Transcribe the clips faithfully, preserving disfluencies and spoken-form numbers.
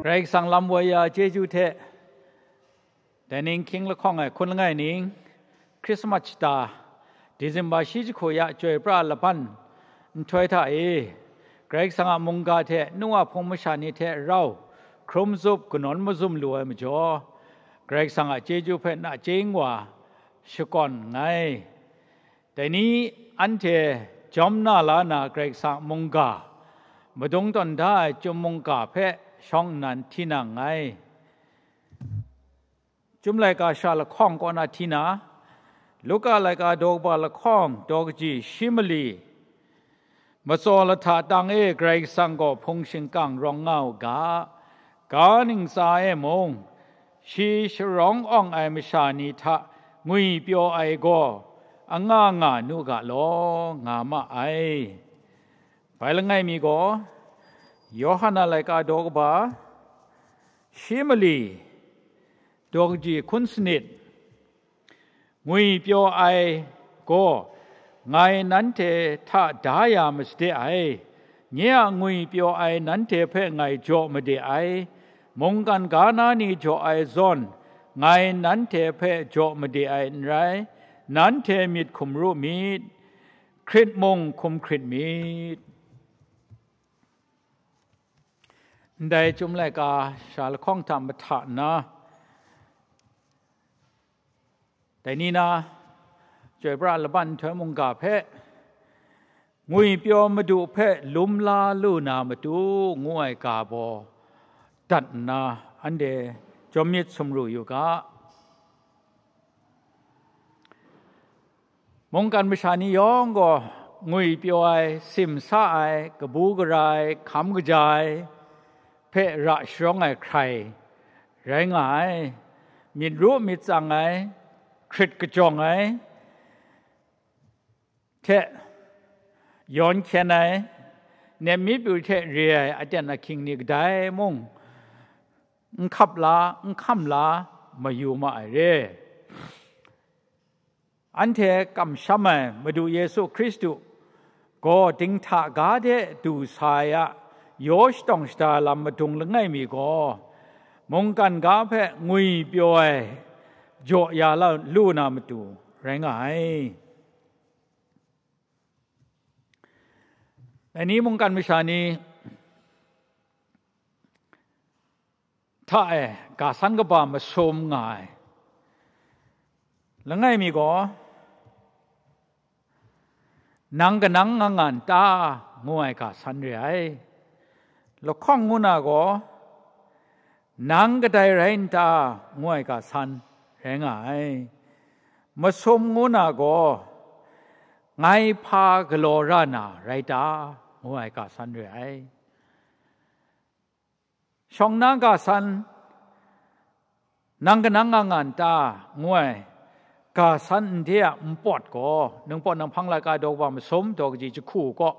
Karai Kasang lam woi ya chyeju hte, dai ning hkying lahkawng ai hkun langai ning, Krismas shata, Disemba shi jahku ya chyoi pra laban nhtoi hta e, Karai Kasang a mungga hte nu a hpung masha ni hte rau hkrum zup kanawn mazum lu ai majaw, Karai Kasang a chyeju hpe nachying wa shakawn nngai. Dai ni anhte jawm na la na Karai Kasang a mungga, madung tawn da ai chyum mungga hpe shawng nnan hti na nngai. Chyum laika sha lahkawng kaw na hti na, Luka laika daw kaba lahkawng daw kaji shi mali, matsaw lahta tang e Karai Kasang gaw hpung shingkang rawng nga u ga, ga ntsa e mung, shi sharawng awng ai masha ni hta ngwipyaw ai gaw anga nga nu ga law, nga ma ai. Bai langai mi gaw, Yawhan a laika daw kaba, shi mali, daw kaji hkun sanit, ngwipyaw ai gaw ngai nanhte hta da ya masade ai. Nye a ngwipyaw ai nanhte hpe ngai jaw made ai. Mungkan ga na ni jaw ai zawn, ngai nanhte hpe jaw made ai n rai. Nanhte myit hkum ru myit, hkrit mung hkum hkrit myit. Ndai chyum laika sha lahkawng hta mahta nna, dai ni na, chyoi pra laban nhtoi mungga hpe, ngwipyaw Madu hpe lum la lu na matu, ngu ai ga baw dat nna, anhte jawm myit sumru yu ga. Mungkan masha ni yawng gaw ngwipyaw ai, simsa ai, kabu gara ai, hkam kaja ai hpe ra sharawng ai hkrai rai nga ai. Myit ru myit tsang ai, hkrit kajawng ai hte yawn hkyen ai, nem mi pru hte re ai aten ahkying ni kadai mung n hkap la, n hkam la mayu ma ai re. Anhte kamsham ai Madu Yesu Hkristu gaw dinghta ga de du sa ai a yaw shatawng shada lam madung langai mi gaw, mungkan ga hpe ngwipyaw ai jaw ya la lu na matu rai nga ai. Dai ni mungkan masha ni hta e ga san kaba masum nga ai. Langai mi gaw, "Nang kanang nga nga n ta?" ngu ai ga san re ai. Lahkawng ngu na gaw, "Nang kadai rai n ta?" ngu ai ga san rai nga ai. Masum ngu na gaw, "Ngai hpa galaw ra na rai ta?" ngu ai ga san re ai. Shawng na ga san, "Nang kanang nga nga n ta?" ngu ai ga san nde a npawt gaw, Ningpawt Ninghpang laika daw kaba masum daw kaji jahku kaw,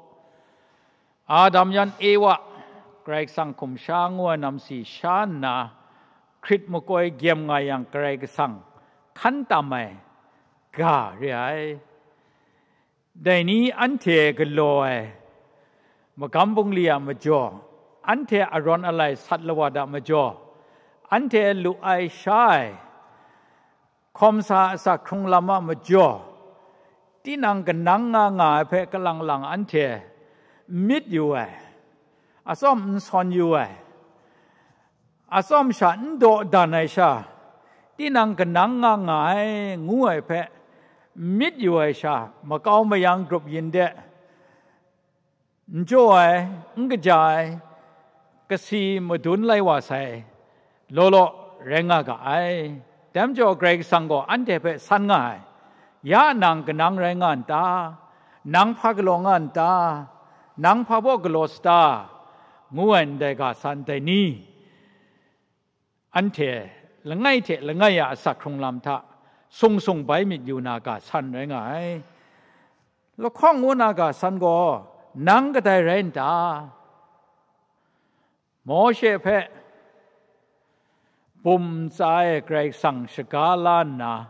Adam yan Ewa, Karai Kasang hkum sha ngu ai namsi sha nna, hkrit makoi gyem nga yang Karai Kasang hkan tam ai ga re ai. Dai ni anhte galaw ai, magam bungli a majaw, anhte arawn alai sat lawat a majaw, anhte lu ai sha ai, hkawm sa asak hkrung lam a majaw, tinang kanang nga nga ai hpe kalang lang anhte n myit yu ai, atsawm n sawn yu ai, atsawm sha n dawdan ai sha, tinang kanang nga nga ai, ngu ai hpe n myit yu ai sha, makau mayang grup yin de, n jaw ai, n kaja ai, kasi madun lai wa sai, law law rai nga ga ai. Dai majaw Karai Kasang gaw anhte hpe san nga ai, "Ya nang kanang rai nga n ta? Nang hpa galaw nga n ta? Nang hpa baw galaw sa ta?" ngu ai ndai ga san dai ni, anhte langai hte langai a asak hkrung lam hta sung sung bai myit yu na ga san rai nga ai. Lahkawng ngu na ga san gaw, "Nang kadai rai n ta?" Mawshe hpe bum ntsa e Karai Kasang shaga la nna,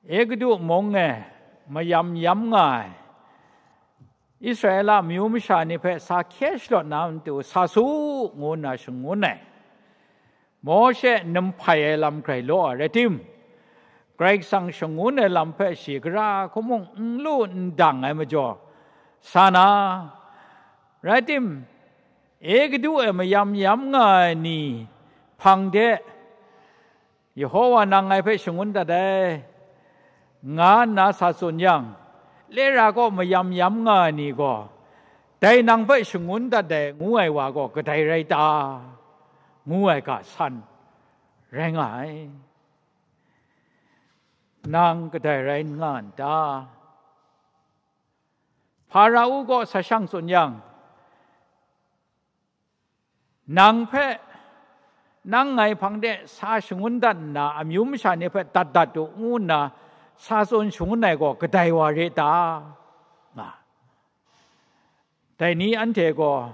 Egutu mung e mayam yam nga ai, Israela amyu masha ni hpe sa hkye shalawt na matu sa su, ngu nna shangun ai. Mawshe num hpai ai lam grai law ai rai tim, Karai Kasang shangun ai lam hpe shi gara hku mung n lu n dang ai majaw sa na, rai tim, Egutu e mayam yam nga ai ni hpang de, Yehowa nang ngai hpe shangun dat ai, nga nna sa tsun yang, lera kaw mayam yam nga ai ni gaw, dai nang hpe shangun dat ai ngu ai wa gaw kadai rai ta? Ngu ai ga san rai nga ai. Nang kadai rai nga n ta? Hparau gaw sa shang tsun yang, nang hpe, nang ngai hpang de sa shangun dat nna, amyu masha ni hpe dat dat u, ngu nna sa tsun shangun ai gaw kadai wa re ta? Nga. Dai ni anhte gaw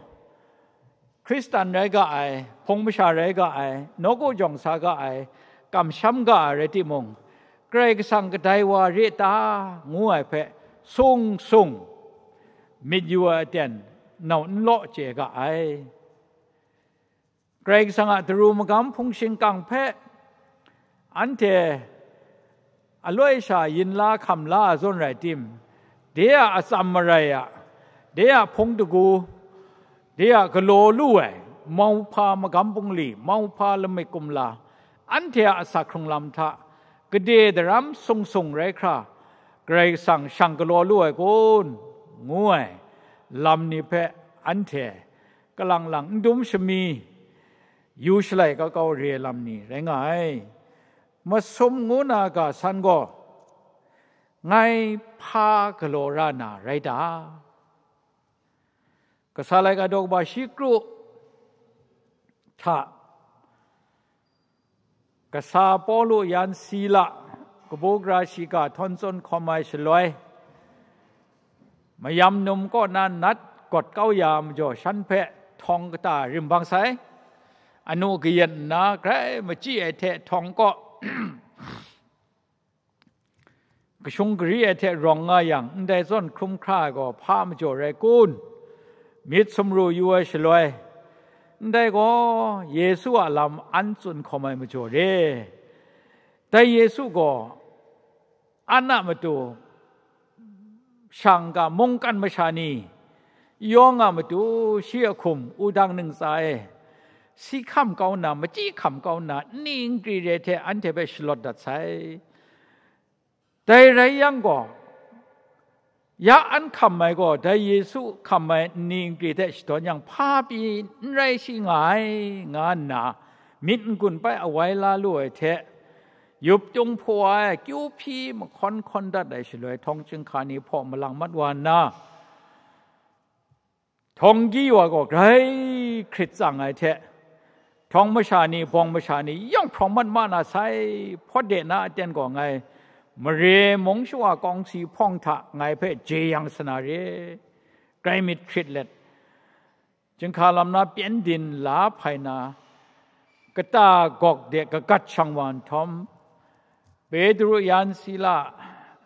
Hkristan rai ga ai, hpung masha rai ga ai, nawku jawng sa ga ai, kamsham ga ai rai timung, Karai Kasang kadai wa re ta, ngu ai hpe sung sung myit yu ai aten nau n law chye ga ai. Karai Kasang a daru magam hpung shingkang hpe anhte aloi sha yin la hkam la a zawn rai tim, de a atsam marai a, de a hpung dagu, de a galaw lu ai mauhpa magam bungli, mauhpa lamik kumla, anhte a asak hkrung lam hta gade daram sung sung rai hkra, Karai Kasang shang galaw lu ai kun, ngu ai lam ni hpe anhte kalang lang n dum shami, yu shalai kau kau re ai lam ni rai nga ai. Masum ngu na ga san gaw, ngai hpa galaw ra na rai ta? Kasa laika daw kaba shi kru hta, kasa Pawlu yan Sila kabu gara shiga htawn tsun hkawm ai shaloi, mayam num kaw na nat gawt kau ya majaw, shan hpe htawng kata rim bang sai, anu kayan nna grai machyi ai hte htawng kaw kashung gari ai hte rawng nga yang, ndai zawn hkrum hkra ai gaw hpa majaw rai kun? Myit sumru yu ai shaloi, ndai gaw Yesu a lam an tsun hkawm ai majaw re. Dai Yesu gaw an a matu shang ga mungkan masha ni yawng a matu shi a hkum wudang ntsa e, si hkam kau nna, machyi hkam kau nna, nni nkri re hte anhte hpe shalawt dat sai. Dai rai yang gaw, ya an hkam ai gaw, dai Yesu hkam ai nni nkri hte shadawn yang, hpa pyi n rai shi nga ai, nga nna myit n-gun pai awai la lu ai hte, yup tung hpaw ai, kyu hpyi mahkawn hkawn dat ai shaloi, htawng chyinghka ni hpaw malang mat wa nna, htawng gyi wa gaw grai hkrit tsang ai hte, htawng masha ni, bawng masha ni yawng hprawng mat ma na sai, hpawt de na aten gaw ngai mare mung shawa kawng si hpawng hta ngai hpe jeyang sa na re. Grai myit hkrit let, chyinghka lam na pyengdin la hpai na, kata gawk de kagat shang wa nhtawm, Petru yan Sila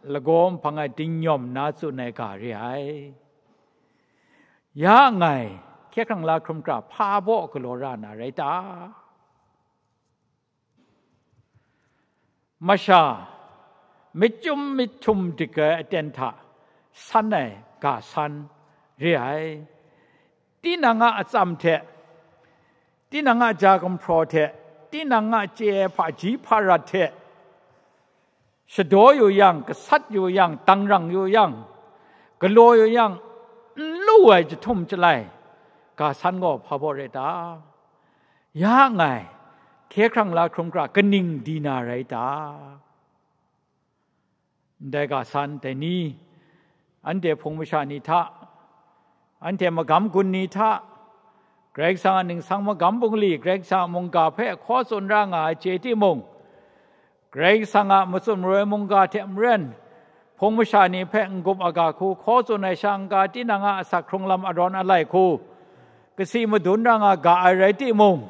lagaw nhpang e dingnyawm nna tsun ai ga re ai. Ya ngai, hkye hkrang la hkrum hkra hpa baw galaw ra na rai ta? Masha, myit chyum myit htum dik ai aten hta san ai ga san re ai. Tinang a atsam hte, tinang a ja gumhpraw hte, tinang a chye ai hpaji hparat hte, shadaw yu yang, gasat yu yang, dangrang yu yang, galaw yu yang, n lu ai jahtum jalai ga san gaw hpa baw rai ta? Ya ngai, hkye hkrang la hkrum hkra kaning di na rai ta? Ndai ga san dai ni, anhte hpung masha ni hta, anhte magam gun ni hta, Karai Kasang a ningsang magam bungli, Karai Kasang a mungga hpe hkaw tsun ra nga ai chye timung, Karai Kasang a matsun maroi mungga hte maren, hpung masha ni hpe n-gup aga hku hkaw tsun ai sha n-ga, tinang a asak hkrung lam arawn alai hku kasi madun ra nga ga ai rai timung,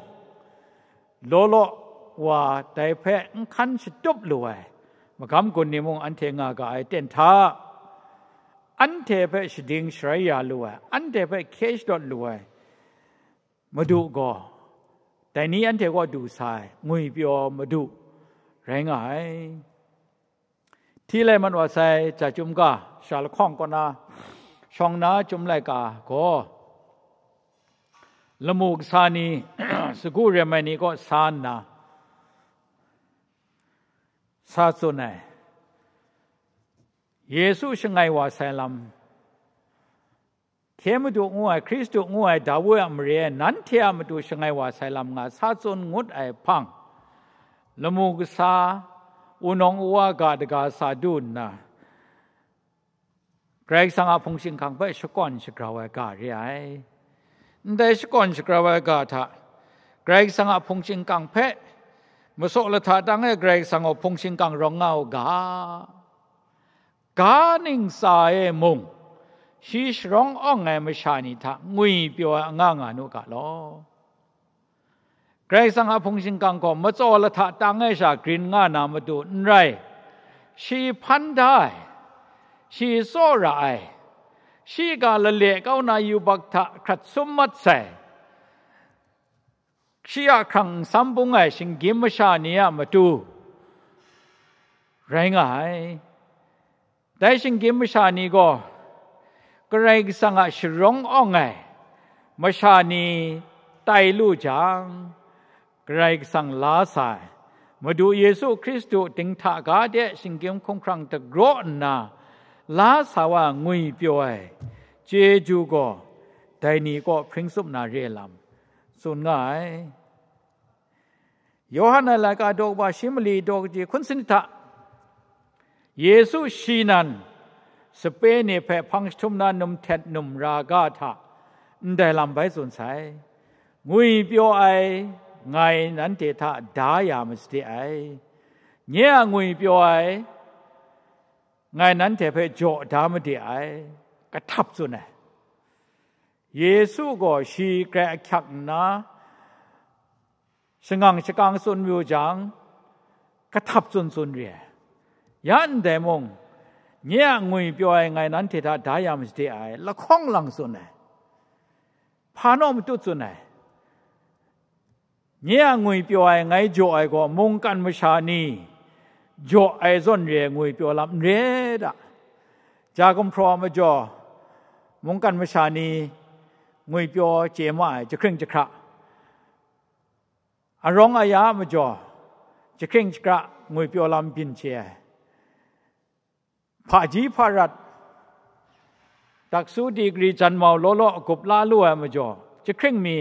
law law wa dai hpe n hkan shatup lu ai magam gun ni mung anhte nga ga ai ten hta, anhte hpe shading sharai ya lu ai, anhte hpe hkye shadawt lu ai Madu gaw, dai ni anhte kaw du sa ai ngwipyaw Madu rai nga ai. Hti lai mat wa sai, ja chyum ga, sha lahkawng kaw na, shawng na chyum laika gaw, lamu kasa ni, sagu rem ai ni kaw sa nna, sa tsun ai. Yesu shangai wa sai lam, hkye Madu ngu ai, Hkristu ngu ai, Dawi a mare ai, nanhte a matu shangai wa sai lam nga sa tsun ngut ai hpang, lamu kasa, wunawng uwa ga daga sa du nna, Karai Kasang a hpung shingkang hpe shakawn shagrau ai ga re ai. Ndai shakawn shagrau ai ga hta, Karai Kasang a hpung shingkang hpe, masaw lahta tang e Karai Kasang a hpung shingkang rawng nga u ga, ga ningsa e mung, shi sharawng awng ai masha ni hta ngwipyaw ai anga nga nu ga law. Karai Kasang a hpung shingkang gaw matsaw lahta tang e sha grin nga na matu n rai, shi hpan da ai, shi tsawra ai, shi ga lale kau na yubak hta hkrat sum mat sai, shi a hkrang nsam bung ai shinggyim masha ni a matu rai nga ai. Dai shinggyim masha ni gaw Karai Kasang a sharawng awng ai masha ni tai lu jang, Karai Kasang la sa ai, Madu Yesu Hkristu dinghta ga de shinggyim hkumhkrang dagraw nna la sa wa ngwipyaw ai chyeju gaw, dai ni kaw hpring tsup na re ai lam tsun nga ai. Yawhan a laika daw kaba shi mali daw kaji hkun sanit hta, Yesu shi nan sape ni hpe hpang jahtum na num htet num ra ga hta ndai lam bai tsun sai, ngwipyaw ai ngai nanhte hta da ya masade ai, nye a ngwipyaw ai ngai nanhte hpe jaw da made ai, kahtap tsun ai. Yesu gaw shi grai ahkyak nna, shangang shakang tsun mayu jang, kahtap tsun tsun re ai. Ya ndai mung, nye a ngwipyaw ai ngai nanhte hta da ya masade ai, lahkawng lang tsun ai, hpa naw matut tsun ai. Nye a ngwipyaw ai ngai jaw ai gaw, mungkan masha ni jaw ai zawn re ai ngwipyaw lam n re ai da. Ja gumhpraw a majaw, mungkan masha ni ngwipyaw chye ma ai, jahkring jahkra. Arawng aya a majaw, jahkring jahkra ngwipyaw lam byin chye ai. Hpaji hparat, daksu digri janmau law law gup la lu ai majaw, jahkring mi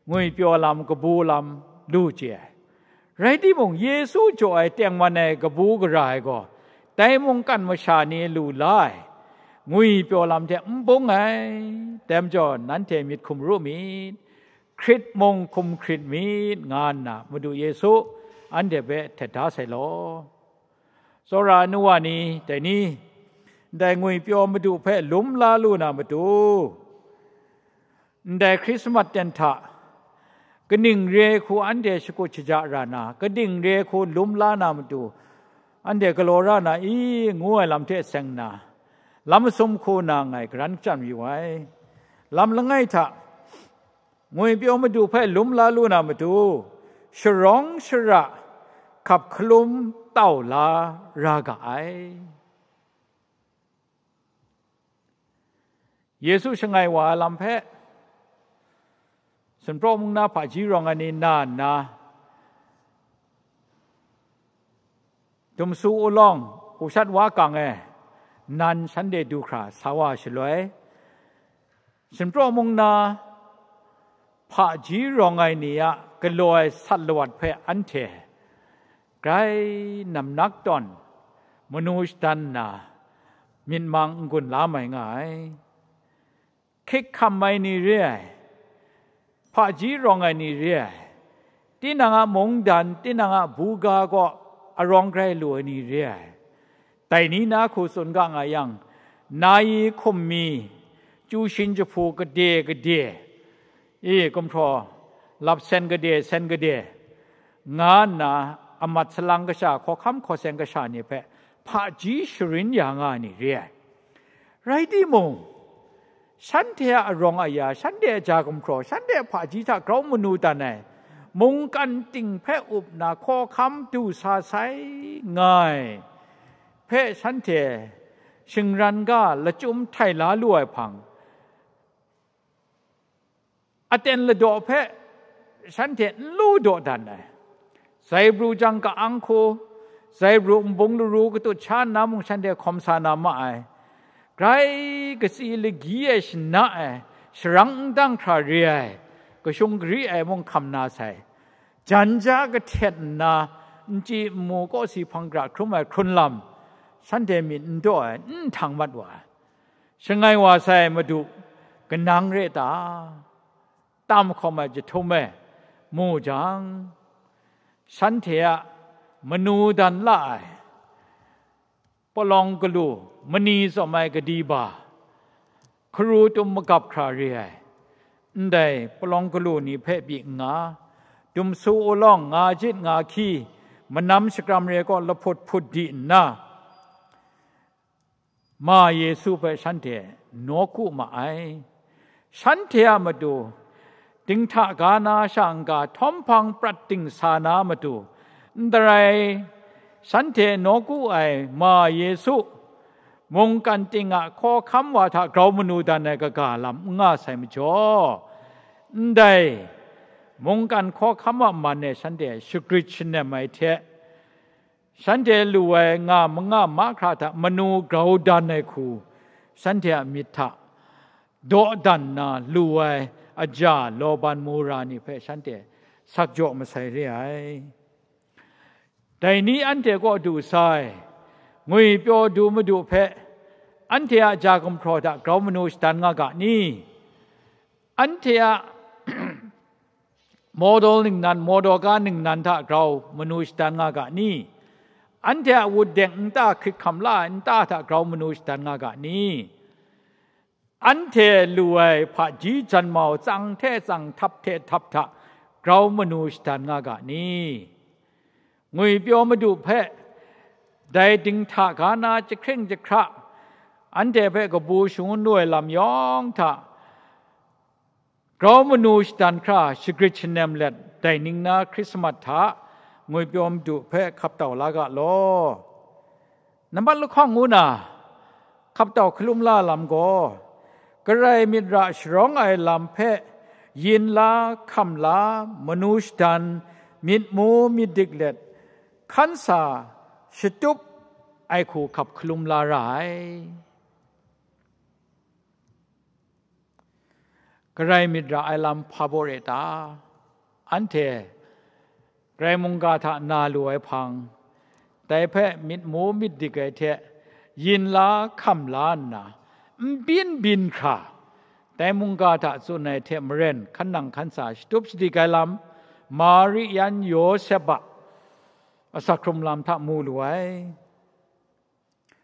ngwipyaw lam, kabu lam lu chye ai. Rai timung, Yesu jaw ai tengman ai kabu gara ai gaw, dai mungkan masha ni lu la ai ngwipyaw lam hte n bung ai. Dai majaw, nanhte myit hkum ru myit, hkrit mung hkum hkrit myit, nga nna Madu Yesu anhte hpe htet da sai law. Tsawra ai nu wa ni, dai ni, ndai ngwipyaw Madu hpe lum la lu na matu, ndai Hkrismat ten hta, kaning re hku anhte shakut shaja ra na, kaning re hku lum la na matu, anhte galaw ra na i, ngu ai lam hte seng nna, lam masum hku na ngai garan kachyan yu ai. Lam langai hta, ngwipyaw Madu hpe lum la lu na matu, sharawng shara hkap hkalum tau la ra ga ai. Yesu shangai wa ai lam hpe, Sinpraw mung na hpaji rawng ai ni na nna, Dumsu ulawng, ushat wa kang e nan shanhte du hkra sa wa shaloi, Sinpraw mung na hpaji rawng ai ni a galaw ai sat lawat hpe anhte grai namnak tawn manu shadan nna, myit mang n-gun la mai nga ai. Hkrik hkam ai ni re ai, hpaji rawng ai ni re ai, tinang a mungdan, tinang a buga kaw arawng grai lu ai ni re ai. Dai ni na hku tsun ga nga yang, nayi hkum mi, chyu shin jahpu gade gade, e, gumhpraw lap sen gade, sen gade, nga nna amat salang kasha, hkawhkam hkawseng kasha ni hpe hpaji sharin ya nga ai ni re ai. Rai timung, shanhte a arawng aya, shanhte a ja gumhpraw, shanhte a hpaji hta grau manu dan ai mungkan ting hpe up nna hkawhkam du sa sai nga ai hpe shanhte shingran ga lachyum htai la lu ai hpang, aten ladaw hpe shanhte n lu dawdan ai. Zaibru jang ka-ang hku, zaibru nbung laru katut sha nna mung shanhte hkawm sa na ma ai. Grai katsi lagyi e shana ai, sharang n dang hkra re ai, kashung gari ai mung hkam na sai. Jan ja kahtet nna, nchyi nmu kawsi hpang gra hkrum ai hkrun lam, shanhte myit n daw ai, n htang mat wa ai. Shangai wa sai Madu, kanang re ta? Tam hkawm ai jahtum e mu jang, shanhte a manu dan la ai palawng galu, mani tsawm ai kadi ba, hkaru tum magap hkra re ai, ndai palawng galu ni hpe byi n nga, dumsu ulawng nga jit nga hkyi, manam shakram re kaw lahput hput di nna, Ma Yesu hpe shanhte nawku ma ai. Shanhte a matu dinghta ga na sha n-ga htawm hpang prat dingsa na matu, n darai shanhte nawku ai Ma Yesu mungkan ting a hkawhkam wa hta grau manu dan ai kaga lam n nga sai majaw, ndai mungkan hkawhkam a man e shanhte shagrit shanem ai hte, shanhte lu ai nga manga mahkra hta manu grau dan ai hku, shanhte a myit hta dawdan na lu ai aja Laban mura ni hpe shanhte sakjaw masai re ai. Dai ni anhte kaw du sai, ngwipyaw du madu hpe, anhte a ja gumhpraw hta grau manu shadan nga ga ni? Anhte a model ningnan, model ga ningnan hta grau manu shadan nga ga ni? Anhte a wut deng nta hkrit hkam la ai nta hta grau manu shadan nga ga ni? Anhte lu ai hpaji janmau tsang hte tsang htap hte htap hta grau manu shadan nga ga ni? Ngwipyaw madu hpe dai dinghta ga na jahkring jahkra, anhte hpe kabu shangun lu ai lam yawng hta, grau manu shadan hkra shagrit shanem let, dai ning na Hkrismat hta ngwipyaw madu hpe hkap tau la ga law. Nambat lahkawng ngu na hkap tau hkalum la lam gaw, Karai myit ra sharawng ai lam hpe yin la, hkam la, manu shadan, myit mu myit dik let, hkan sa shatup ai hku hkap hkalum la ra ai. Karai myit ra ai lam hpa baw re ta? Anhte Karai mungga hta na lu ai hpang, dai hpe myit mu myit dik ai hte yin la hkam la nna, n byin byin hkra, dai mungga hta tsun ai hte maren hkan nang hkan sa shatup shadik ai lam, Mari yan Yawsep a asak hkrum lam hta mu lu ai.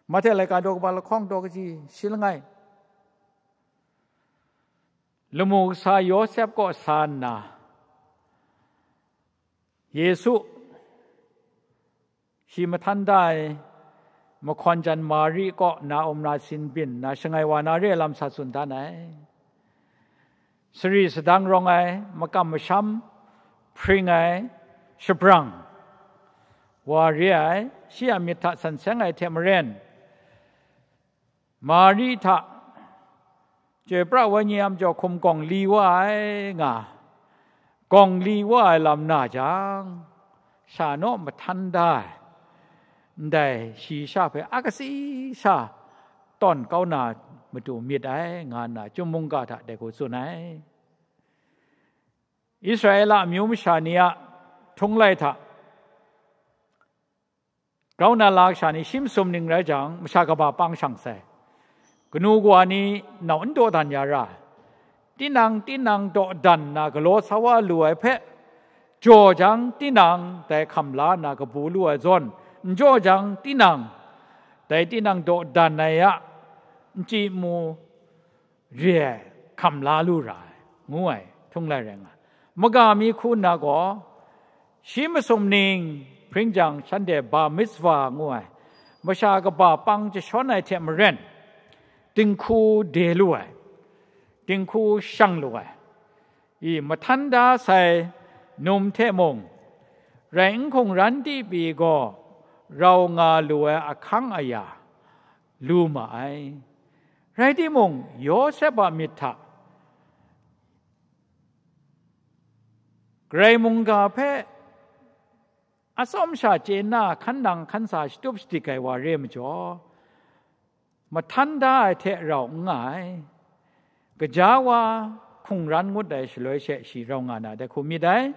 Mahte laika daw kaba lahkawng daw kaji shi langai. Lamu kasa Yawsep kaw sa nna, Yesu shi mahtan da ai mahkawn jan Mari kaw na um na sin byin na shangai wa na re ai lam sa tsun dan ai. Sari sadang rawng ai, makam masham hpring ai, shabrang wa re ai, shi a myit hta san seng ai hte maren, Mari hta chyoi pra ai ni a majaw hkum gawng li wa ai nga, gawng li wa ai lam na jang, sha naw mahtan da ai, ndai shi sha hpe a katsi sha tawn kau na matu myit ai, nga nna Chyum mungga hta dai hku tsun ai. Israela amyu masha ni a htunglai hta grau na la kasha ni shi masum ning rai jang, masha kaba pang shang sai. Kanu kawa ni nau n dawdan ya ra, tinang tinang dawdan na galaw sa wa lu ai hpe, jaw jang tinang dai hkam la nna kabu lu ai zawn, n jaw jang tinang dai tinang dawdan ai a nchyi mu re ai hkam la lu ra ai, ngu ai htunglai rai nga ai. Maga mi hku nna gaw, shi masum ning hpring jang shanhte bar mitzvah ngu ai, masha kaba pang jashawn ai hte maren, dinghku de lu ai, dinghku shang lu ai, i mahtan da sai num hte mung, rai n hkungran di pyi gaw rau nga lu ai ahkang aya lu ma ai. Rai timung, Yawsep a myit hta Karai mungga hpe atsawm sha chye nna hkan nang hkan sa shatup shadik ai wa re ai majaw, mahtan da ai hte rau n nga ai. Gaja wa hkungran ngut ai shaloi she shi rau nga na dai hku myit ai.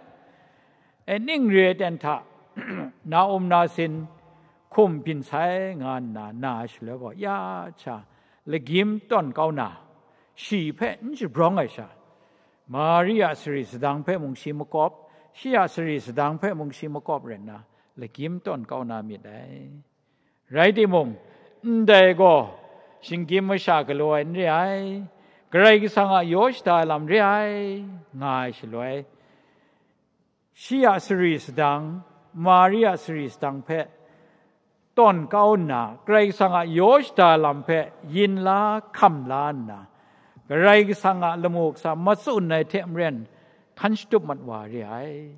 E, ning re ai ten hta na um na sin hkum byin sai nga nna na ai shaloi gaw, ya sha lagyim tawn kau na, shi hpe n shabrawng ai sha, Mari a sari sadang hpe mung shi makawp, shi a sari sadang hpe mung shi makawp rai nna, lagyim tawn kau na myit dai. Rai timung, ndai gaw shinggyim masha galaw ai n re ai, Karai Kasang a yaw shada ai lam re ai, nga ai shaloi, shi a sari sadang, Mari a sari sadang hpe tawn kau nna, Karai Kasang a yaw shada lam hpe yin la hkam la nna, Karai Kasang a lamu kasa matsun ai hte maren hkan shatup mat wa re ai.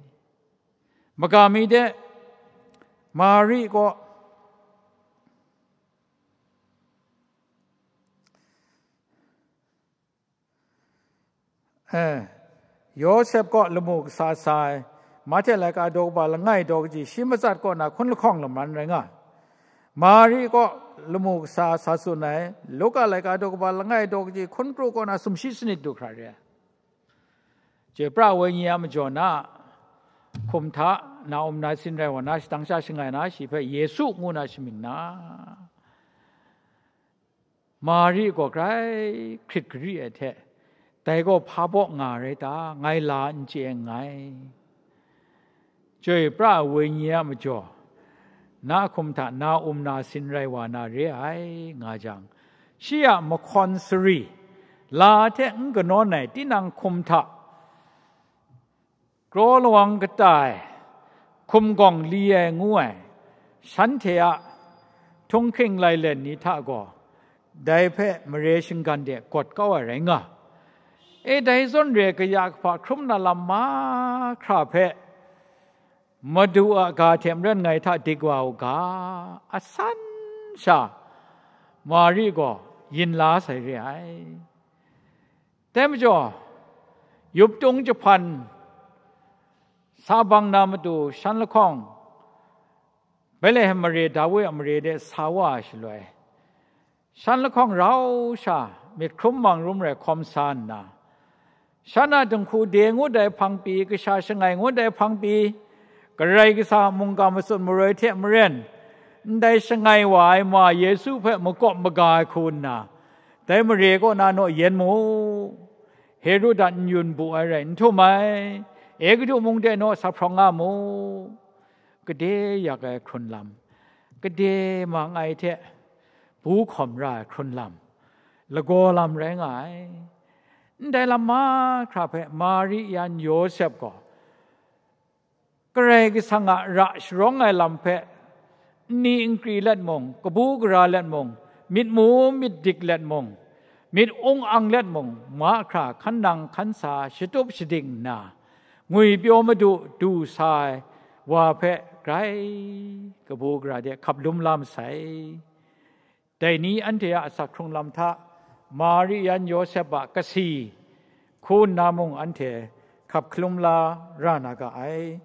Maga mi de, Mari kaw, eh, Yawsep kaw lamu kasa sa ai, Mahte laika daw kaba langai daw kaji shi matsat kaw na hkun lahkawng laman rai nga ai. Mari kaw lamu kasa sa tsun ai, Luka laika daw kaba langai daw kaji hkun kru kaw na sumshi sanit du hkra re ai. Chyoi pra ai wenyi a majaw na hkum hta na um na sin rai wa na, shadang sha shangai na, shi hpe Yesu ngu na shamying na, Mari gaw grai hkrit gari ai hte, dai gaw hpa baw nga rai ta, ngai la n chye nngai. Chyoi pra ai wenyi a majaw, na hkum hta na um na sin rai wa na re ai, nga jang, shi a mahkawn sari, la hte n kanawn ai tinang hkum hta, kraw lawang kata ai, hkum gawng li ai ngu ai, shanhte a htunghking lailen ni hta gaw, dai hpe mare shinggan de gawt kau ai rai nga. E, dai zawn re ai kaya kahpa hkrum na lam mahkra hpe Madu a ga hte maren ngai hta dik wa u ga, asan sha Mari gaw yin la sai re ai. Dai majaw, yuptung jahpan sa bang na matu shan lahkawng, Betlehem mare, Dawi a mare de sa wa ai shaloi, shan lahkawng rau sha myit hkrum mang rum rai hkawm sa nna, shan a dinghku de ngut ai hpang pyi, kasha shangai ngut ai hpang pyi, Karai Kasang a mungga matsun maroi hte maren, ndai shangai wa ai ma Yesu hpe makawp maga ai hku nna, dai mare kaw na naw yen mu, Herod a n-yun bu ai rai n htum ai, Egutu mung de naw sa hprawng nga mu, gade yak ai hkrun lam, gade mang ai hte bu hkawm ra ai hkrun lam, lagaw lam rai nga ai. Ndai lam mahkra hpe Mari yan Yawsep gaw Karai Kasang a ra sharawng ai lam hpe nni nkri let mung, kabu gara let mung, myit mu myit dik let mung, myit ung ang let mung, mahkra hkan nang hkan sa shatup shadik nna, ngwipyaw madu du sa ai wa hpe grai kabu gara de hkap lum la masai. Dai ni anhte a asak hkrung lam hta, Mari yan Yawsep a kasi hku nna mung anhte hkap hkalum la ra na ga ai.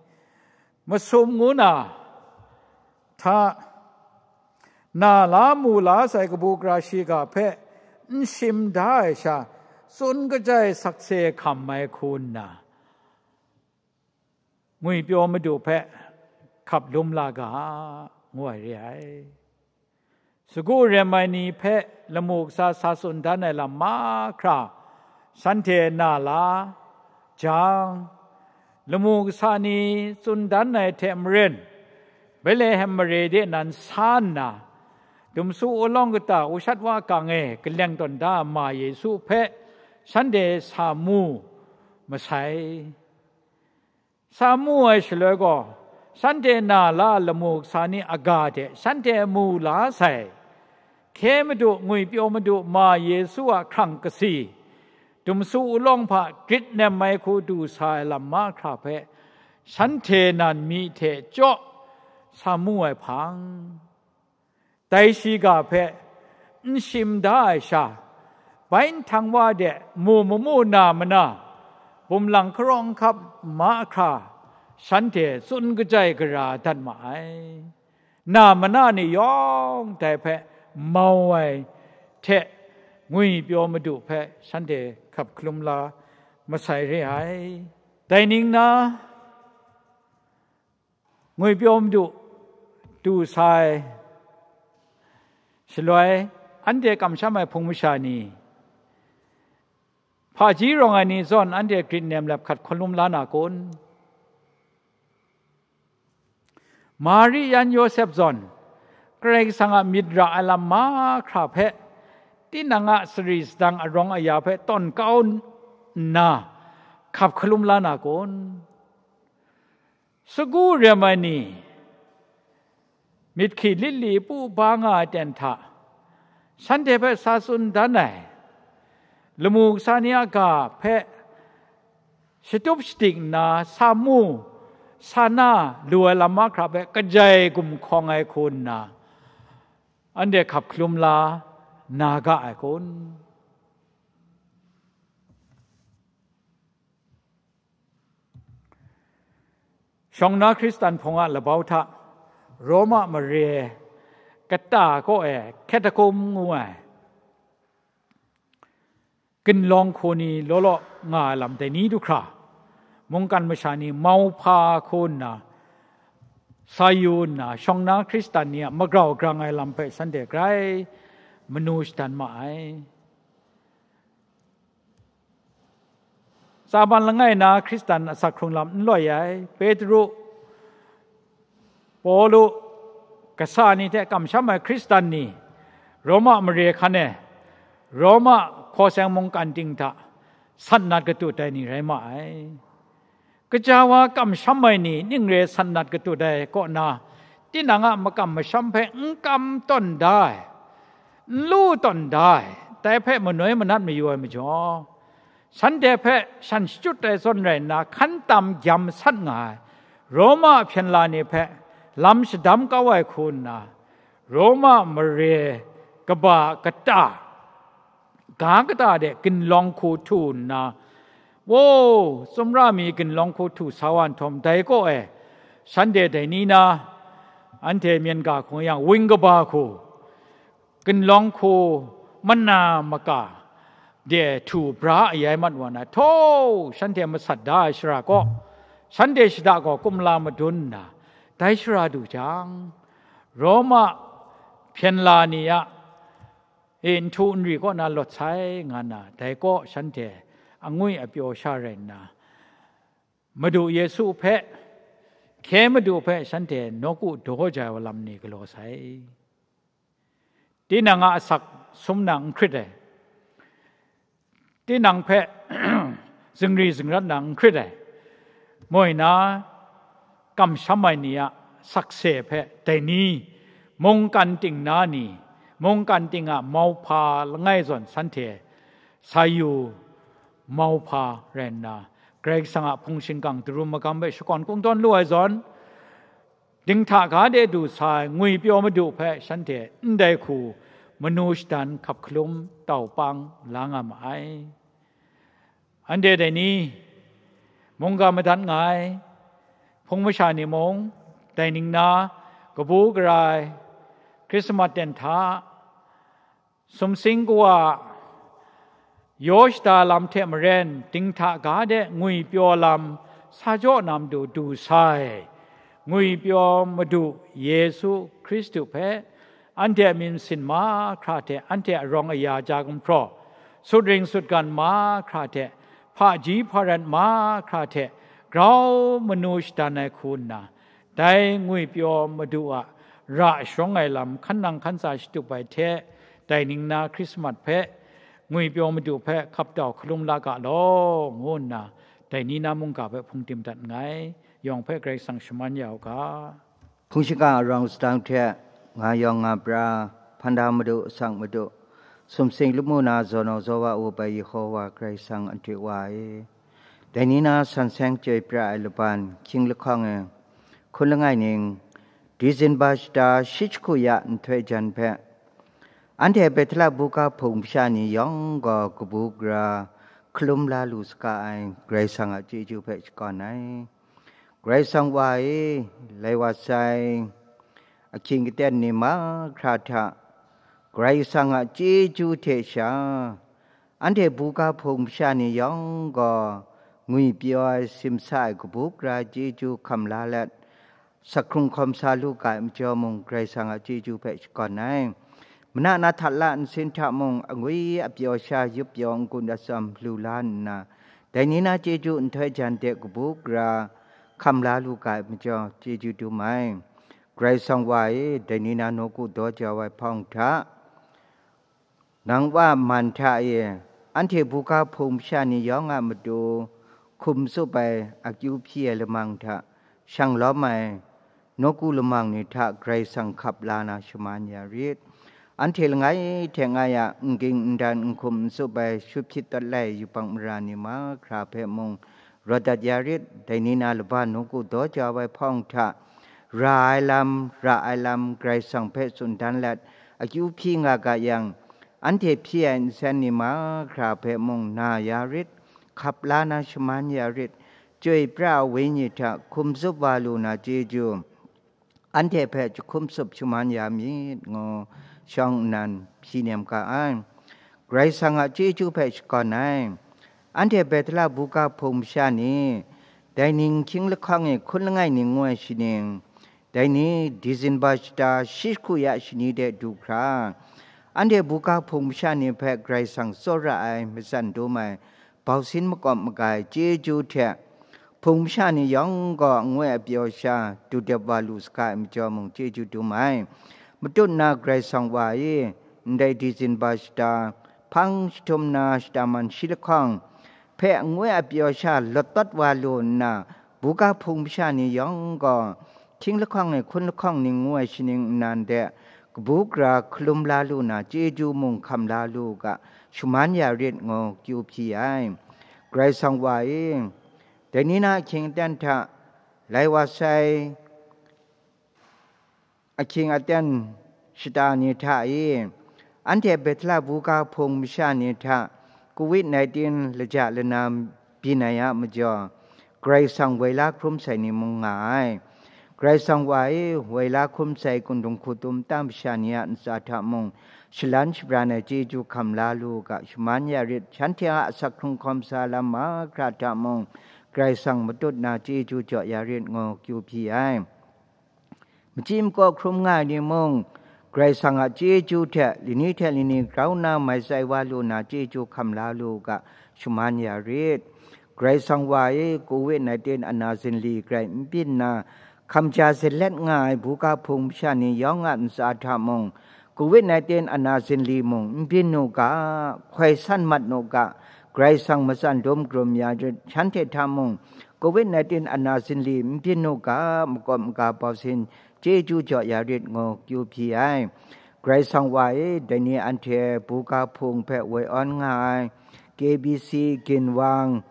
Masum ngu na hta, na la mu la sai kabu gara shiga hpe n shim da ai sha, tsun kajai sakse hkam ai hku nna, ngwipyaw madu hpe hkap lum la ga, ngu ai re ai. Sagu rem ai ni hpe lamu kasa sa tsun dan ai lam mahkra shanhte na la jang, lamu kasa ni tsun dan ai hte maren, Betlehem mare de nan sa nna, dumsu ulawng kata ushat wa kang e kaleng tawn da ai ma Yesu hpe shanhte sa mu masai. Sa mu ai shaloi gaw, shanhte na la ai lamu kasa ni a ga hte shanhte mu la sai. Hkye Madu, ngwipyaw Madu ma Yesu a hkrang kasi, dumsu ulawng hpa grit nem ai hku du sa ai lam mahkra hpe, shanhte nan mi hte chyaw sa mu ai hpang, dai shiga hpe n shim da ai sha, bai nhtang wa de mu mamu na mana, bumlang karawng hkap mahkra, shanhte tsun kajai gara dat ma ai. Na mana ni yawng dai hpe mau ai hte, ngwipyaw Madu hpe shanhte hkap hkalum la masai re ai. Dai ning na, ngwipyaw Madu du sa ai shaloi, anhte kamsham ai hpung masha ni, hpaji rawng ai ni zawn anhte grit nem lep hkat hkalum la na kun? Mari yan Yawsep zawn, Karai Kasang a myit ra ai lam mahkra hpe, tinang a sari sadang arawng aya hpe tawn kau nna, hkap hkalum la na kun? Sagu rem ai ni, myit hki lit li pu ba nga ai ten hta, shanhte hpe sa tsun dan ai, lamu kasa ni a ga hpe shatup shadik nna, sa mu, sa na lu ai lam mahkra hpe kajai gumhkawng ai hku nna, anhte hkap hkalum la na ga ai kun? Shawng na Hkristan hpung a labau hta, Roma mare kata kaw e Katakum ngu ai ginlawng hku ni law law nga ai lam dai ni du hkra, mungkan masha ni mauhpa hku nna sa yu nna, shawng na Hkristan ni a magrau grang ai lam hpe shanhte grai manu shadan ma ai. Tsaban langai na Hkristan asak hkrung lam n loi ai, Petru, Pawlu, kasa ni hte kamsham ai Hkristan ni, Roma mare hkan e, Roma hkaw seng mungkan ting hta sat nat katut ai ni rai ma ai. Kaja wa kamsham ai ni ning re sat nat katut ai kaw na, tinang a makam masham hpe n kam tawn da ai, n lu tawn da ai, dai hpe manoi manat mayu ai majaw, shanhte hpe shan shachyut ai zawn rai nna, hkan tam gyam sat nga ai Roma hpyen la ni hpe lam shadam kau ai hku nna, Roma mare kaba kata, ga kata de ginlawng hku htu nna, wo, tsumra mi ginlawng hku htu sa wa nhtawm, dai kaw e shanhte dai ni na, anhte myen ga hkung yang wing kaba hku, ginlawng hku mana maka de htu bra ayai mat wa na, htaw shanhte masat da ai shara kaw, shanhte shada gaw kumla madun nna, dai shara du jang, Roma hpyen la ni a e, nhtu nri kaw na lawt sai nga na, dai kaw shanhte angwi apyaw sha rai nna, Madu Yesu hpe, hkye Madu hpe shanhte nawku daw jai wa lam ni galaw sai. Tinang a asak sum na n hkrit ai, tinang hpe zingri zingrat na n hkrit ai, moi na kamsham ai ni a sakse hpe dai ni, mungkan ting na ni, mungkan ting a mauhpa langai zawn shanhte sa yu mauhpa rai nna, Karai Kasang a hpung shingkang darum magam hpe shakawn kungdawn lu ai zawn, dinghta ga de du sa ai ngwipyaw Madu hpe shanhte ndai hku manu shadan hkap hkalum tau pang la nga ma ai. Anhte dai ni, mungga madat nga ai hpung masha ni mung, dai ning na kabu gara ai Hkrismat ten hta, sumsing kawa yaw shada lam hte maren, dinghta ga de ngwipyaw lam sa jaw na matu du sa ai, ngwipyaw Madu Yesu Hkristu hpe anhte a myit masin mahkra hte, anhte a rawng aya ja gumhpraw, sutring sutgan mahkra hte, hpaji hparan mahkra hte grau manu shadan ai hku nna, dai ngwipyaw Madu a ra sharawng ai lam hkan nang hkan tsa shatup ai hte, dai ning na Hkrismat hpe ngwipyaw Madu hpe hkap tau hkalum la ga law, ngu nna dai ni na mungga hpe hpung tim dat nngai. Yawng hpe Karai Kasang shaman ya u ga. Hpung shingkang arawng sadang hte nga yawng nga pra, Hkanda Madu, Asak Madu, sumsing lamu na zawn zaw wa u bai Yehowa Karai Kasang a hte wa e. Dai ni na san seng chyoi pra ai laban, hkying lahkawng e, hkun langai ning, Dizinba shata shi jahku ya nhtoi jan hpe, anhte Bethela buga hpung masha ni yawng gaw kabu gara hkalum la lu saga ai Karai Kasang a chyeju hpe shakawn ai. Karai Kasang wa e, lai wa sai, ahkying aten ni mahkra hta, Karai Kasang a chyeju hte sha, anhte buga hpung masha ni yawng gaw ngwi pyaw ai, simsa ai kabu gara chyeju hkam la let, asak hkrung hkawm sa lu ga ai majaw mung, Karai Kasang a chyeju hpe shakawn ai. Mana na hta la nsin hta mung, angwi apyaw sha yup pyaw n-gun atsam lu la nna, dai ni na chyeju nhtoi jan de kabu gara hkam la lu ga ai majaw, chyeju dum ai. Karai Kasang wa e, dai ni na nawku daw jau ai hpawng hta, nang wa man hta e, anhte buga hpung masha ni yawng a matu hkum tsup ai akyu hpyi ai lamang hta shang lawm ai nawku lamang ni hta Karai Kasang hkap la na shaman ya rit. Anhte langai hte ngai a n ging n dan n hkum n tsup ai, shut hpyit dat lai yubak mara ni mahkra hpe mung rawt dat ya rit. Dai ni na laban nawku daw jau ai hpawng hta, ra ai lam, ra ai lam Karai Kasang hpe tsun dan let, akyu hpyi nga ga yang, anhte hpyi ai nsen ni mahkra hpe mung na ya rit, hkap la na shaman ya rit, chyoi pra ai wenyi hta hkum tsup wa lu na chyeju, anhte hpe jahkum tsup shaman ya myit, ngu shawng nnan hpyi nem ga ai. Karai Kasang a chyeju hpe shakawn ai. Anhte Bethela buga hpung masha ni, dai ning hkying lahkawng e hkun langai ning ngu ai shaning, dai ni Dizinba shata shi jahku ya shani de du hkra, anhte buga hpung masha ni hpe Karai Kasang tsawra ai, matsan dum ai, bausin makawp maga ai chyeju hte, hpung masha ni yawng gaw angwi apyaw sha dudep wa lu saga ai majaw mung chyeju dum ai. Matut na Karai Kasang wa e, ndai Dizinba shata, hpang jahtum na shata man shi lahkawng hpe angwi apyaw sha lawt tawt wa lu nna, buga hpung masha ni yawng gaw, hkying lahkawng e hkun lahkawng ning ngu ai shaning nnan de, kabu gara hkalum la lu na chyeju mung hkam la lu u ga, shaman ya rit, ngu kyu hpyi ai. Karai Kasang wa e, dai ni na ahkying aten hta, lai wa sai, ahkying aten shata ni hta e, anhte Bethela buga hpung masha ni hta covid nineteen laja lana byin ai a majaw, Karai Kasang woi la hkrum sai ni mung nga ai. Karai Kasang wa e, woi la hkrum sai kundung hku tum ta masha ni a ntsa hta mung, shalan shabran ai chyeju hkam la lu u ga, shaman ya rit, shanhte a asak hkrung hkawm sa lam mahkra hta mung, Karai Kasang matut na chyeju jaw ya rit, ngu kyu hpyi ai. Machyi makaw hkrum nga ai ni mung, Karai Kasang a chyeju hte lani hte lani grau nna mai tsai wa lu na chyeju hkam la lu u ga, shaman ya rit. Karai Kasang wa e, covid nineteen ana zinli grai n byin nna, hkamja zet let nga ai buga hpung masha ni yawng a ntsa hta mung, covid nineteen ana zinli mung n byin u ga, hkoi san mat nu ga, Karai Kasang matsan dum krum ya rit, shanhte hta mung, covid nineteen ana zinli n byin u ga, makawp maga bausin chyeju jaw ya rit, ngu kyu hpyi ai. Karai Kasang wa e, dai ni anhte buga hpung hpe woi awn nga ai, K B C, ginwang,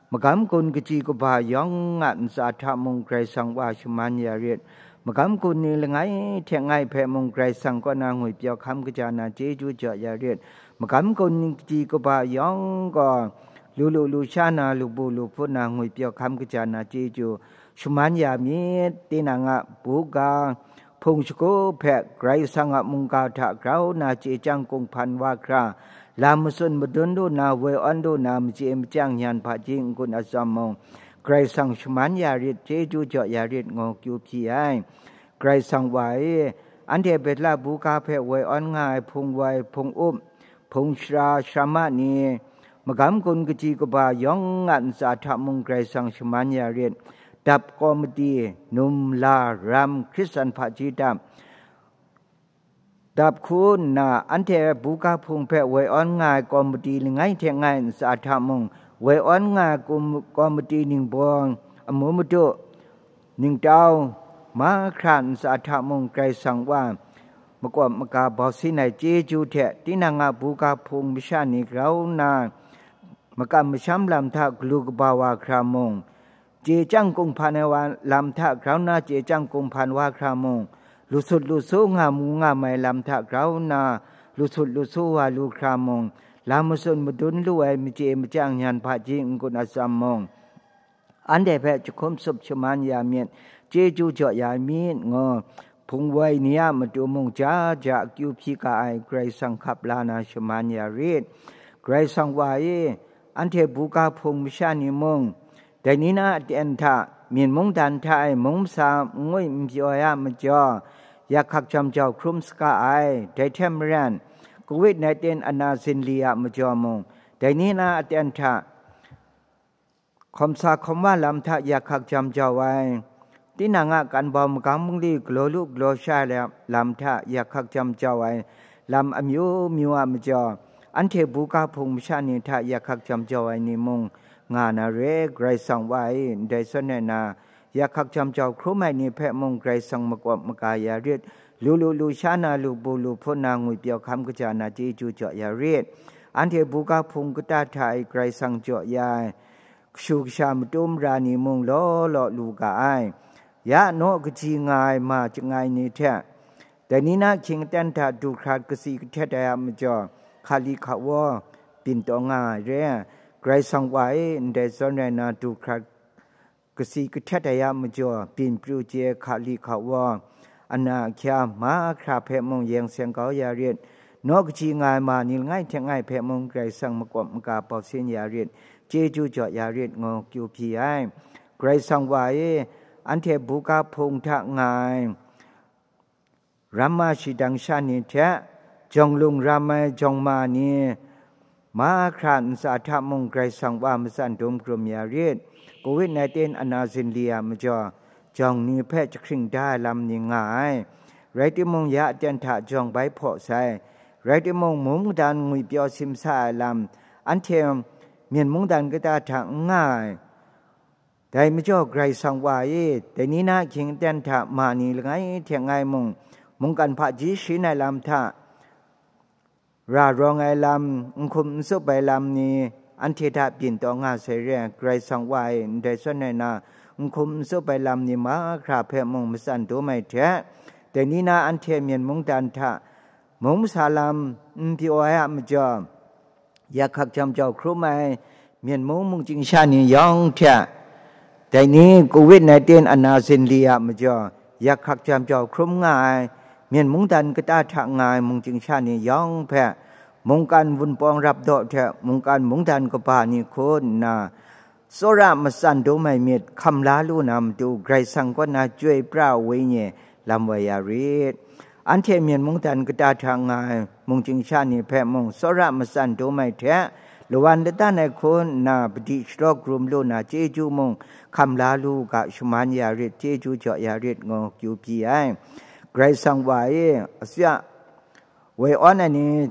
magam gun kaji kaba yawng a ntsa hta mung Karai Kasang wa shaman ya rit. Magam gun ni langai hte ngai hpe mung Karai Kasang kaw na ngwipyaw hkam kaja na chyeju jaw ya rit. Magam gun ni kaji kaba yawng gaw lu lu lu sha na, lu bu lu hput na ngwipyaw hkam kaja na chyeju shaman ya myit. Tinang a buga hpung shagu hpe Karai Kasang a mungga hta grau na chye chyang kung hpan wa hkra, lam matsun madun lu na, woi awn lu na, machye machyang nyan hpaji n-gun atsam mung, Karai Kasang shaman ya rit, chyeju jaw ya rit, ngu kyu hpyi ai. Karai Kasang wa e, anhte Bethela buga hpe woi awn nga ai hpung woi, hpung up, hpung shara, sharama ni, magam gun kaji kaba yawng a ntsa hta mung Karai Kasang shaman ya rit. Dap kawmati, num, la, ram, Hkristan hpaji dap, dap hku nna, anhte buga hpung hpe woi awn nga ai kawmati langai hte ngai ntsa hta mung, woi awn nga ai kum-, kawmati ningbawng, amu madu, ningtau, mahkra ntsa hta mung Karai Kasang wa, makawp maga bau sin ai chyeju hte, tinang a buga hpung masha ni grau nna, makam masham lam hta galu kaba wa hkra mung, chye chyang kunghpan ai wa lam hta grau nna chye chyang kunghpan wa hkra mung, lusut lusu nga mu nga mai lam hta grau nna, lusut lusu wa lu hkra mung, lam matsun madun lu ai machye machyang nyan hpaji n-gun atsam mung, anhte hpe jahkum sup shaman ya myit, chyeju jaw ya myit ngu, hpung woi ni a matu mung ja ja akyu hpyi ga ai Karai Kasang hkap la na shaman ya rit. Karai Kasang wa e, anhte buga hpung masha ni mung, dai ni na aten hta, myin mungdan hta e mung masa n ngwi n pyaw ai a majaw, yak hkak jam jau hkrum saga ai, dai hte maren, covid nineteen ana zinli a majaw mung, dai ni na aten hta, hkawm sa hkawm wa lam hta yak hkak jam jau ai, tinang a kan bau magang bungli galaw lu galaw sha ai lam hta yak hkak jam jau ai lam amyu myu a majaw, anhte buga hpung masha ni hta yak hkak jam jau ai ni mung nga na re, Karai Kasang wa e, ndai zawn rai na, yak hkak jam jau hkrum ai ni hpe mung Karai Kasang makawp maga ya rit, lu lu lu sha na, lu bu lu hpun na, ngwi pyaw hkam kaja na, chyeju jaw ya rit. Anhte buga hpung kata hta e Karai Kasang jaw ya ai, kashu kasha matu mara ni mung law law lu ga ai. Ya naw kaji nga ai ma chyangai ni hte, dai ni na hkying aten hta du hkrat kasi kahtet ai a majaw, hkali hkawa byin taw nga ai re. Karai Kasang wa e, ndai zawn rai na, du hkrat kasi kahtet ai a majaw, byin pru chye hkali hkawa, ana ahkya mahkra hpe mung yeng seng kau ya rit. Naw kaji nga ai ma ni langai hte langai hpe mung Karai Kasang makawp maga bau sin ya rit, chyeju jaw ya rit ngu kyu hpyi ai. Karai Kasang wa e, anhte buga hpung hta nga ai ramma shadang sha ni hte, jawng lung ram ai jawng ma ni, mahkra ntsa hta mung Karai Kasang wa matsan dum hkrum ya rit. covid nineteen ana zinli a majaw, jawng ni hpe jahkring da ai lam ni nga ai. Rai timung, ya aten hta jawng bai hpaw sai. Rai timung, mung madan ngwi pyaw simsa ai lam, anhte myin mungdan kata hta n nga ai. Dai majaw Karai Kasang wa e, dai ni na hkying aten hta ma ni langai hte langai mung, mungkan hpaji sharin ai lam hta, ra rawng ai lam, n hkum n tsup ai lam ni, anhte hta byin taw nga sai re ai. Karai Kasang wa e, ndai zawn rai na, n hkum n tsup ai lam ni mahkra hpe mung matsan dum ai hte, dai ni na anhte myin mungdan hta mung masa lam n pyaw ai a majaw, yak hkak jam jau hkrum ai myin mung mungchying sha ni yawng hte, dai ni covid nineteen ana zinli a majaw, yak hkak jam jau hkrum nga ai myin mungdan kata hta nga ai mungchying sha ni yawng hpe, mungkan wunpawng rap daw hte mungkan mungdan kaba ni hku nna, tsawra matsan dum ai myit hkam la lu na matu, Karai Kasang kaw na Chyoi pra ai Wenyi lam wai ya rit. Anhte myin mungdan kata hta nga ai mungchying sha ni hpe mung tsawra matsan dum ai hte, lawan ladan ai hku nna padi shalaw karum lu na chyeju mung hkam la lu u ga, shaman ya rit, chyeju jaw ya rit ngu kyu hpyi ai. Karai Kasang wa e, atsya woi awn ai ni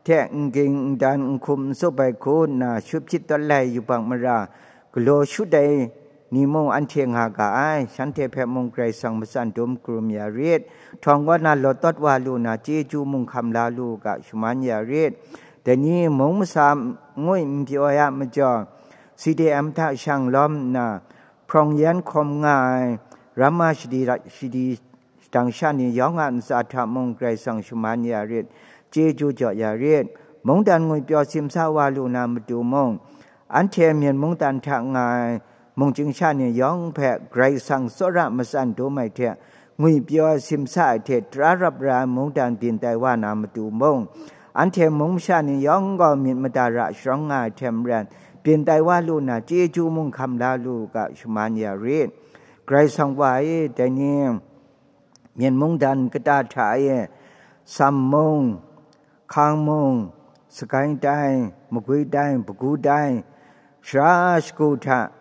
hte n ging n dan, n hkum n tsup ai hku nna, shut hpyit tawt lai yubak mara galaw shut ai ni mung anhte nga ga ai. Shanhte hpe mung Karai Kasang matsan dum karum ya rit. Htawng kaw na lawt tawt wa lu na, chyeju mung hkam la lu u ga, shaman ya rit. Dai ni mung masa n ngwi n pyaw ai a majaw, C D M hta shang lawm nna, hprawng yan hkawm nga ai, ramma shadi, shadi shadang sha ni yawng a ntsa hta mung Karai Kasang shaman ya rit, chyeju jaw ya rit. Mungdan ngwi pyaw simsa wa lu na matu mung, anhte myin mungdan hta nga ai mungchying sha ni yawng hpe Karai Kasang tsawra matsan dum ai hte, ngwi pyaw simsa ai hte tara rap ra ai mungdan byin tai wa na matu mung, anhte mung masha ni yawng gaw myit mada ra sharawng nga ai hte maren, byin tai wa lu na, chyeju mung hkam la lu u ga, shaman ya rit. Karai Kasang wa e, dai ni myin mungdan kata hta e, Sam mung, Hkang mung, Sagai tai, Magwi tai, Bagu tai, shara shagu hta,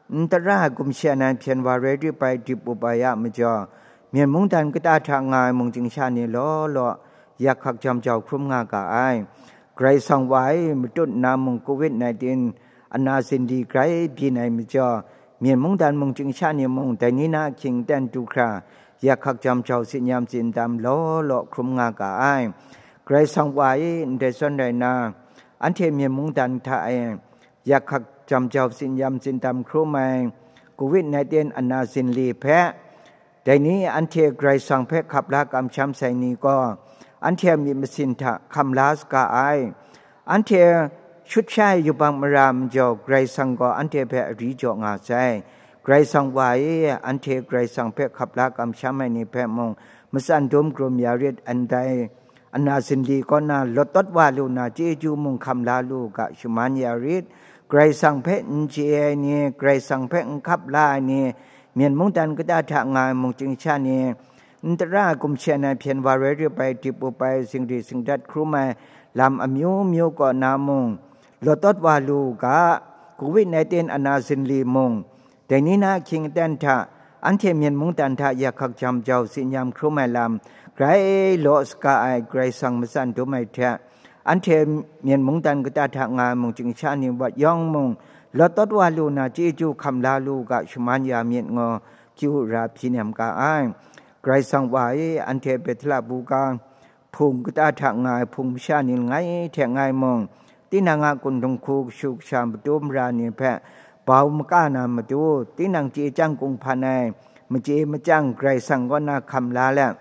n tara ai gumshe ai hpyen wa rai rip ai dip up ai a majaw, myin mungdan kata hta nga ai mungchying sha ni law law, yak hkak jam jau hkrum nga ga ai. Karai Kasang wa e, matut nna mung covid nineteen ana zinli grai byin ai majaw, myin mungdan mungchying sha ni mung dai ni na ahkying aten du hkra, yak hkak jam jau tsin yam tsin dam law law hkrum nga ga ai. Karai Kasang wa e, ndai zawn rai nna, anhte myen mungdan hta e yak hkak jam jau tsin yam tsin dam hkrum ai covid nineteen ana zinli hpe, dai ni anhte Karai Kasang hpe hkap la kamsham sai ni gaw, anhte a myit masin hta hkam la saga ai. Anhte shut sha ai yubak mara majaw, Karai Kasang gaw anhte hpe ari jaw nga sai. Karai Kasang wa e, anhte Karai Kasang hpe hkap la kamsham ai ni hpe mung, matsan dum krum ya rit, ndai ana zinli kaw na lawt tawt wa lu na, chyeju mung hkam la lu u ga, shaman ya rit. Karai Kasang hpe n chye ai ni, Karai Kasang hpe n hkap la ai ni, myen mungdan kata hta nga ai mungchying sha ni, n tara ai gumshen ai hpyen wa roi rip ai, dip up ai, zingri zingdat hkrum ai lam amyu myu kaw na mung, lawt tawt wa lu u ga, covid nineteen ana zinli mung, dai ni na ahkying aten hta, anhte myen mungdan hta yak hkak jam jau tsin yam hkrum ai lam, grai law saga ai Karai Kasang matsan dum ai hte, anhte myen mungdan kata hta nga ai mungchying sha ni wat yawng mung, lawt tawt wa lu na, chyeju hkam la lu u ga, shaman ya myit ngu, kyu ra hpyi nem ga ai. Karai Kasang wa e, anhte Bethela buga hpung kata hta nga ai hpung masha ni langai hte langai mung, tinang a kun dinghku kashu kasha matu mara ni hpe bau maka na matu, tinang chye chyang kung hpan ai, machye machyang Karai Kasang kaw na hkam la let,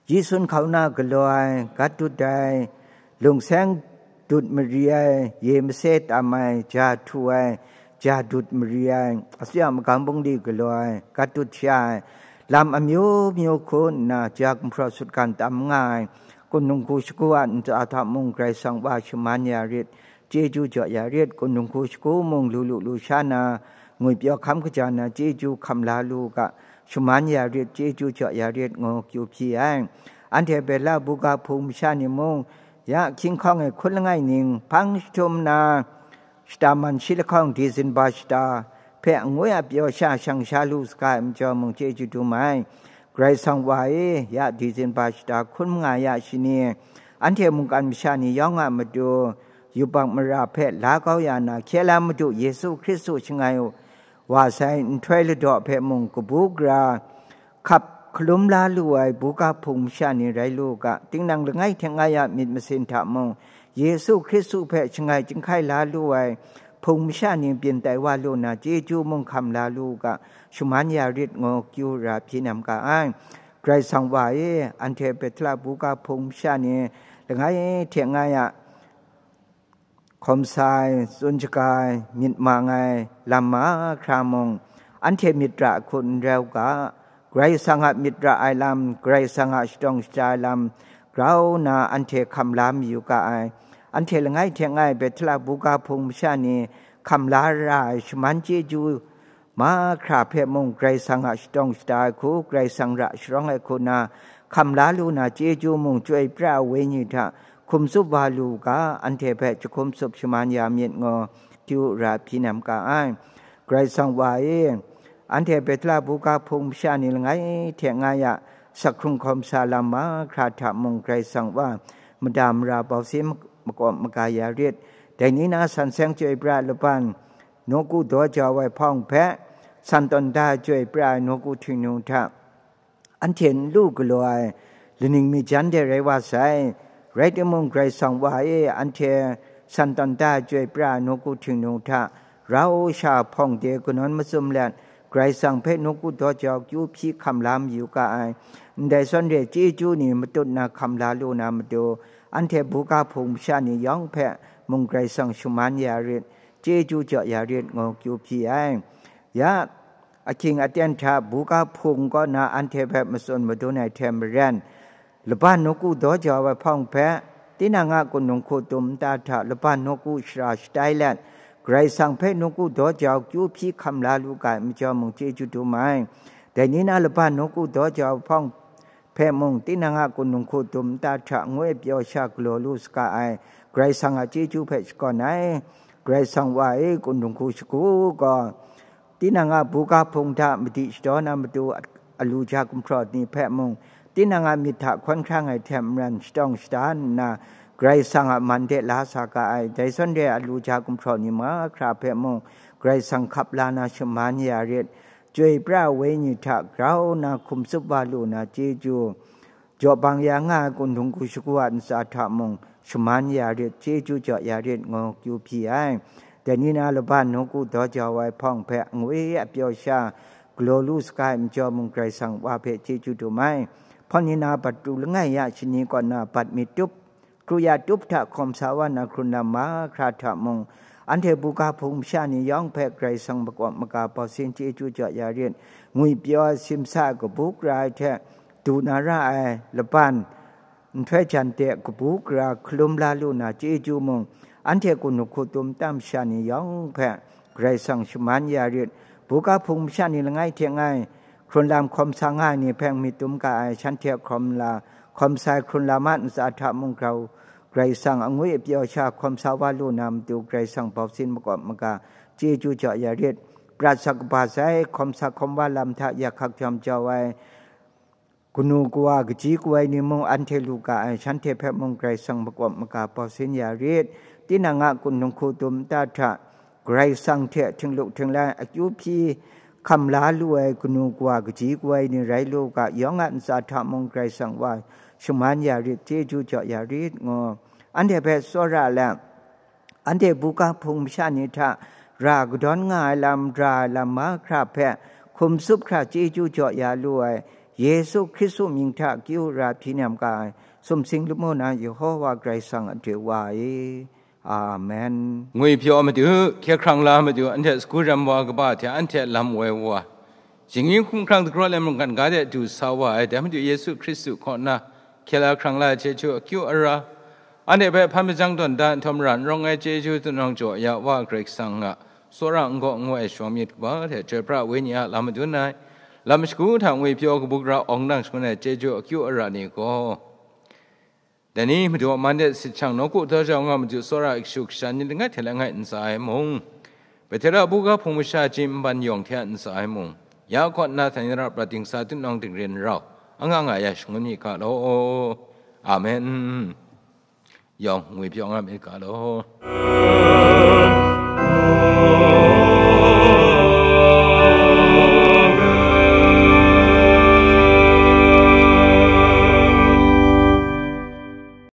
ji sun hkau na galaw ai, gat dut ai, lungseng dut mari ai, ye mase tam ai, ja htu ai, ja dut mari ai, atsawm magam bungli galaw ai, gat dut sha ai, lam amyu myu hku nna ja gumhpraw sutgan tam nga ai, kun dinghku shagu a ntsa hta mung Karai Kasang wa shaman ya rit, chyeju jaw ya rit, kun dinghku shagu mung lu lu lu sha na, ngwipyaw hkam kaja na, chyeju hkam la lu u ga, shaman ya rit, chyeju jaw ya rit, ngu kyu hpyi ai. Anhte Bethela buga hpung masha ni mung, ya hkying hkawng e hkun langai ning hpang jahtum na, shata man shi lahkawng Disemba shata hpe angwi a pyaw sha shang sha lu saga ai majaw mung chyeju dum ai. Karai Kasang wa e, ya Disemba shata hkun manga ya shani, anhte mungkan masha ni yawng a matu, yubak mara hpe la kau ya na, hkye la Madu Yesu Hkristu shangai u wa sai nhtoi ladaw hpe mung kabu gara hkap hkalum la lu ai buga hpung masha ni rai lu u ga, tinang langai hte langai a myit masin hta mung, Yesu Hkristu hpe shangai chyinghkai la lu ai hpung masha ni byin tai wa lu na, chyeju mung hkam la lu u ga, shaman ya rit, ngu kyu ra hpyi nem ga ai. Karai Kasang wa e, anhte Bethela buga hpung masha ni langai hte langai a hkawm sa ai, tsun shaga ai, myit mang ai lam mahkra mung, anhte myit ra ahkun n rai u ga, Karai Kasang a myit ra ai lam, Karai Kasang a shadawng shaja ai lam grau nna anhte hkam la mayu ga ai. Anhte langai hte langai Bethela buga hpung masha ni hkam la ra ai shaman chyeju mahkra hpe mung, Karai Kasang a shadawng shada ai hku, Karai Kasang ra sharawng ai hku na, hkam la lu na, chyeju mung, Chyoi pra ai Wenyi hta hkum tsup wa lu u ga, anhte hpe jahkum tsup shaman ya myit, ngu kyu ra hpyi nem ga ai. Karai Kasang wa e, anhte Bethela buga hpung masha ni langai hte langai a, sak hkrung hkawm sa lam mahkra hta mung, Karai Kasang wa mada mara bau si makawp maga ya rit. Dai ni na san seng chyoi pra ai laban, nawku daw jau ai hpawng hpe, san tawn da ai chyoi pra ai nawku htingnu hta, anhte n lu galaw ai laning mi jan de rai wa sai. Rai timung, Karai Kasang wa e, anhte san tawn da ai chyoi pra ai nawku htingnu hta, rau sha hpawng de kanawn matsun let, Karai Kasang hpe nawku daw jau kyu hpyi hkam la mayu ga ai. Ndai zawn re chyeju ni matut na hkam la lu na matu, anhte buga hpung masha ni yawng hpe mung Karai Kasang shaman ya rit, chyeju jaw ya rit, ngu kyu hpyi ai. Ya, ahkying aten hta buga hpung kaw na anhte hpe matsun madun ai hte maren, laban nawku daw jau ai hpawng hpe, tinang a kun dinghku dum nta hta laban nawku shara shatai let, Karai Kasang hpe nawku daw jau kyu hpyi hkam la lu ga ai majaw mung chyeju dum ai. Dai ni na laban nawku daw jau ai hpawng hpe mung, tinang a kun dinghku dum nta hta ngu e pyaw sha galaw lu saga ai, Karai Kasang a chyeju hpe shakawn ai. Karai Kasang wa e, kun dinghku shagu gaw, tinang a buga hpung hta madi shadaw na matu alu ja gumhpraw ni hpe mung, tinang a myit hta hkawn hkrang ai hte maren shadawng shada nna, Karai Kasang a man de la sa ga ai. Dai zawn re alu ja gumhpraw ni mahkra hpe mung, Karai Kasang hkap la na shaman ya rit. Chyoi pra ai wenyi hta grau na hkum tsup wa lu na chyeju, jaw bang ya nga ai kunhtung hku shagu a ntsa hta mung shaman ya rit, chyeju jaw ya rit ngu kyu hpyi ai. Dai ni na laban nawku daw jau ai hpawng hpe angwi a pyaw sha galaw lu saga ai majaw mung Karai Kasang Wa hpe chyeju dum ai. Hpawt ni na patru langai ya shani kaw na bat mi tup, kru ya tup hta hkawm sa wa na hkrun lam mahkra hta mung, anhte buga hpung masha ni yawng hpe Karai Kasang makawp maga bau sin chyeju jaw ya rit, ngwi pyaw ai simsa ai kabu gara ai hte du na ra ai laban nhtoi jan de kabu gara hkalum la lu na chyeju mung, anhte kunhtuk hku tum tam sha ni yawng hpe Karai Kasang shaman ya rit, buga hpung masha ni langai hte ngai hkrun lam hkawm sa nga ai ni hpe myit dum ga ai, shanhte hkawm la, hkawm sai hkrun lam a ntsa hta mung grau, Karai Kasang angwi apyaw sha hkawm sa wa lu na matu Karai Kasang bau sin makawp maga chyeju jaw ya rit, prat sa kaba sai hkawm sa hkawm wa lam hta yak hkak jam jau ai, kanu kawa kaji kawai ni mung anhte lu ga ai, shanhte hpe mung Karai Kasang makawp maga bau sin ya rit. Tinang a kunhtung hku tum nta hta Karai Kasang hte htingluk htinglai akyu hpyi hkam la lu ai kanu kawa kaji kawai ni rai lu ga, yawng a ntsa hta mung Karai Kasang Wa shaman ya rit, chyeju jaw ya rit ngu, anhte hpe tsawra ai lam, anhte buga hpung masha ni hta ra kadawn nga ai lam, ra ai lam mahkra hpe hkum tsup hkra chyeju jaw ya lu ai, Yesu Hkristu mying hta akyu ara hpyi nem ga ai, sumsing lamu na Yehowa Karai Kasang a doi wa e. Amen. Ngwi pyaw matu, hkye hkrang la matu, anhte sagu rem wa kaba hte anhte lam woi wa, Shinggyim hkumhkrang dagraw ai mungkan ga de du sa wa ai, dai Madu Yesu Hkristu kaw na hkye la hkrang la ai chyeju akyu ara, anhte hpe hpan majang tawn da nhtawm ra n rawng ai chyeju tunawng jaw ya wa Karai Kasang a tsawra n gaw ngu ai shawng myit kaba hte chyoi pra wenyi a lam madun ai, lam shagu hta ngwi pyaw kabu gara awng dang shangun ai chyeju akyu ara ni gaw, dai ni Madu a man de sit shang nawku daw jau nga matu tsawra kashu kasha ni langai hte langai ntsa ai mung, Petera buga hpung masha ji nban yawng hte ntsa ai mung, ya kaw nna hta ni ra prat dingsa tunawng dingrin rau, anga nga ya shangun mi ga law. Amen. Yawng ngwi pyaw nga mi ga law.